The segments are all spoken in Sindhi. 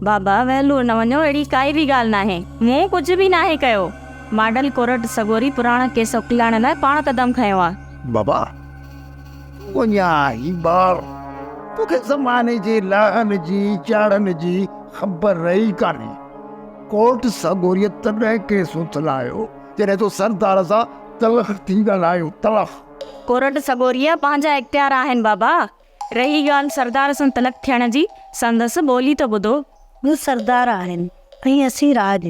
بابا وهلور نه وڃو اهڙي ڪائي به ڳالهه ناهي. مون ڪجهه به ناهي ڪيو. ماڊل ڪورٽ سڳوري پراڻا ڪيس اڪلائڻ لاء پاڻ قدم کنيو آ. بابا تون اڃا آهين ٻار. توکي زماني جي لاهن جي چاڙهن جي خبر ئي ڪانهي. ڪورٽ سڳوريء تڏهن ڪيس اٿلايو جڏهن تو سردار سان تلخ ٿي ڳالهايو، تلخ. ڪورٽ سڳوريء پنهنجا اختيار آهن بابا. رهي ڳالهه سردار سان تلخ ٿيڻ جي، سندس ٻولي ته ٻڌو. هو سردار آهن ۽ اسين راڄ.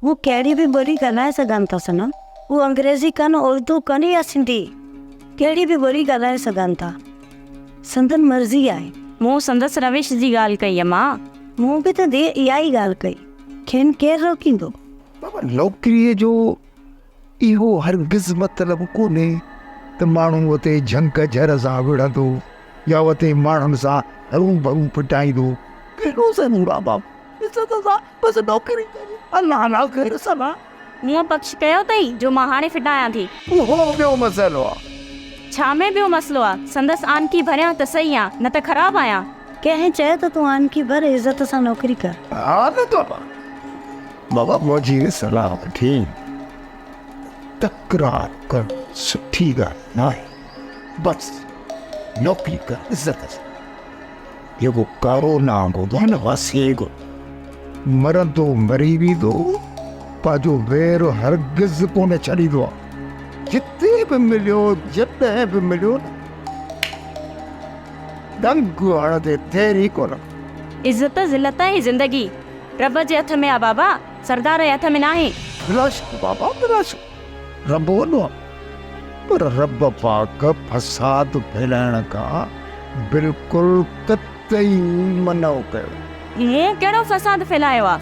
هو ڪهڙي به ٻولي ڳالهائي سگهن ٿا صنم. هو انگريزي ڪن، اردو ڪن يا سنڌي، ڪهڙي به ٻولي ڳالهائي سگهن ٿا. سندن مرضي آهي. مون سندس روش جي ڳالهه ڪئي امان. مون به ته ڌيء اها ئي ڳالهه ڪئي. کين ڪير روڪيندو؟ بابا نوڪريء جو اهو هرگز مطلب ڪونهي ته ماڻهو اتي جهنگ جهر سان وڙهندو يا اتي ماڻهن سان هرون ڀرون ڦٽائيندو. ڪهڙو ضرور آ بابا عزت سان بس نوڪري ڪر الله الله خير صلا. مون پڪش ڪيو اٿئي جو مان هاڻي ڦٽايان ٿي. اهو ٻيو مسئلو آ. ڇا ۾ ٻيو مسئلو آ؟ سندس آنڪي ڀريان ته صحيح آن نه ته خراب آهيان. ڪنهن چيو ته تون آنڪي ڀر عزت سان نوڪري ڪر. ها نه بابا. بابا منهنجي صلاح وٺي تڪرار ڪرڻ سٺي ڳالهه ناهي. بس نوڪري ڪر عزت سان. جيڪو ڪارو نانگ هوندو آهي نه واسينگ مرندو مري ويندو پنهنجو وير هرگز ڪونه ڇڏيندو آهي. جتي به مليو جڏهن به مليو نه ڏنگ هڻندي دير ئي ڪونه. عزت ذلت ۽ زندگي رب جي هٿ ۾ آ بابا، سردار جي هٿ ۾ ناهي. بلاشڪ بابا بلاشڪ، رب وڏو آ، پر رب پاڪ فساد ڦهلائڻ کان بلڪل قطعي منع ڪيو. مون ڪهڙو فساد ڦهلايو آ؟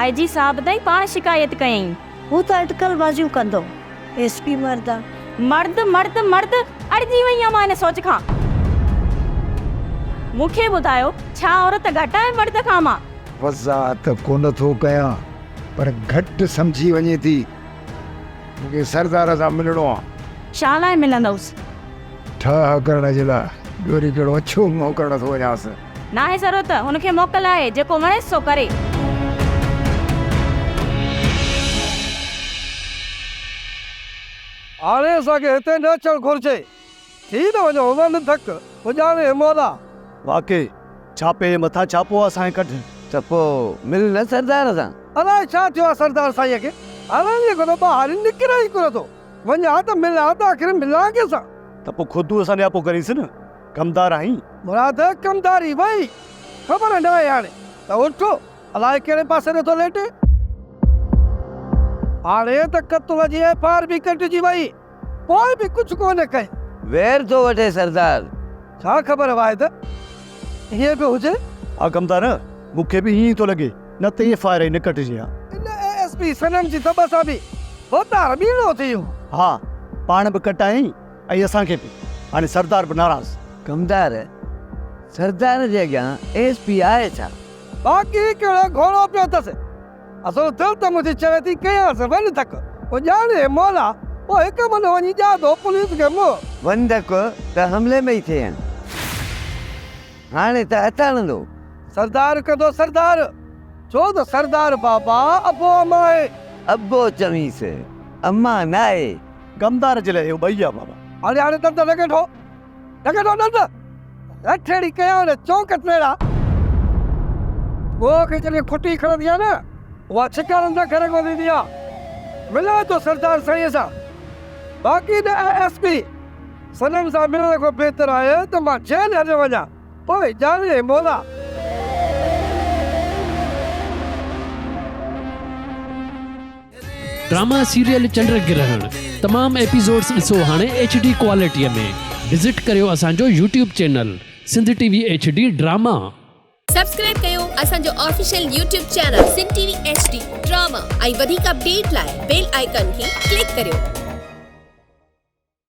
آء جي صاحب تائين پاڻ شڪايت ڪيائين. هو ته اٽڪل بازيون ڪندو. ايس پي مرد آ. مرد مرد مرد اڙجي وئي آهيان مان ان سوچ کان. مون کي ٻڌايو ڇا عورت گهٽ آهي مرد کان مان. وضاحت ڪونه ٿو ڪيان پر گهٽ سمجهي وڃي ٿي. مون کي سردار سان ملڻو آ. ڇا لاء ملندؤس؟ ٺاهه ڪرڻ جي لاء. ٻيو وري ڪهڙو اڇو منهن ڪرڻ ٿو وڃانس. ناهي ضرورت، هن کي موڪل آهي، جيڪو وڻيس سو ڪري. هاڻي اسان کي هتي نه اچڻ گهرجي. ٿي نه وڃو ون ڌڪ، پڄاڻي مولا. واقعي ڇاپي جي مٿان ڇاپو آ اسان کي ڪڍ. ته پوء مل نه سردار سان. الائي ڇا ٿيو آ سردار سائينء کي، هاڻي کان ته ٻاهر نڪري ئي ڪونه ٿو. وڃ ها ته ملان ته آخر ملان ڪنهن سان. ته پوء خود تون اسان نياپو ڪرينس نه. ڪمدار آهين. مراد، ڪمداري وئي، خبر ناهي هاڻي ته اٺ الائي ڪهڙي پاسي ڏي ٿو ليٽي. هاڻي ته قتل جي ايف I R به ڪٽجي وئي، پوء به ڪجهه ڪونه ڪيائين. وير ٿو وٺي سردار. ڇا خبر واحد ائين به هجي. ها ڪمدار، مون کي به ائين ئي ٿو لڳي، نه ته ايف I R ئي نه ڪٽجي ها. ان اي ايس پي صنم جي دٻ سان به ڀوتار ٻيڻو ٿي ويو. ها، پاڻ به ڪٽايائين ۽ اسان کي به. هاڻي سردار به ناراض. ڪمدار، سردار جي اڳيان ايس پي آهي ڇا؟ باقي ڪهڙو گهوڙو پيو اٿس. اصل دل ته منهنجي چوي ٿي ڪيانس وڃ ڌڪ. پوء ڄاڻي مولا، پوء هڪ منو وڃي ڄاڌو پوليس کي منهن. وڃ ڌڪ ته حملي ۾ ئي ٿئين. هاڻي ته هٿ هڻندو. سردار ڪندو سردار. ڇو ته سردار بابا ابو امان آهي. ابو چوينس، امان ناهي. ڪمدار جي لاء اهو ٻئي آ بابا. هاڻي هاڻي ڏند لڳي ٿو لڳي ٿو ڏند لٺ اهڙي ڪيان نه چونڪ ٽيڙا. ڳوهه کي جڏهن کٽي کڻندي آ نه اها ڇڪارن سان گهر ڪونه ٿيندي آ. ملان ٿو سردار سائينء سان باقي نه اي ايس پي صنم سان ملڻ کان بهتر آهي ته مان جيل هليو وڃان. پوء ڄاڻي مولا. ڊراما سيريل چنڊ گرهڻ تمام ايپيسوڊس ڏسو هاڻي ايڇ ڊي ڪوالٽي ۾ وزٽ ڪريو اسان جو YouTube channel Sindh T V H D drama. Subscribe ڪيو اسان جو official YouTube channel Sindh T V H D drama ۽ وڌيڪ اپڊيٽ لاء بيل آئيڪان کي ڪلڪ ڪريو.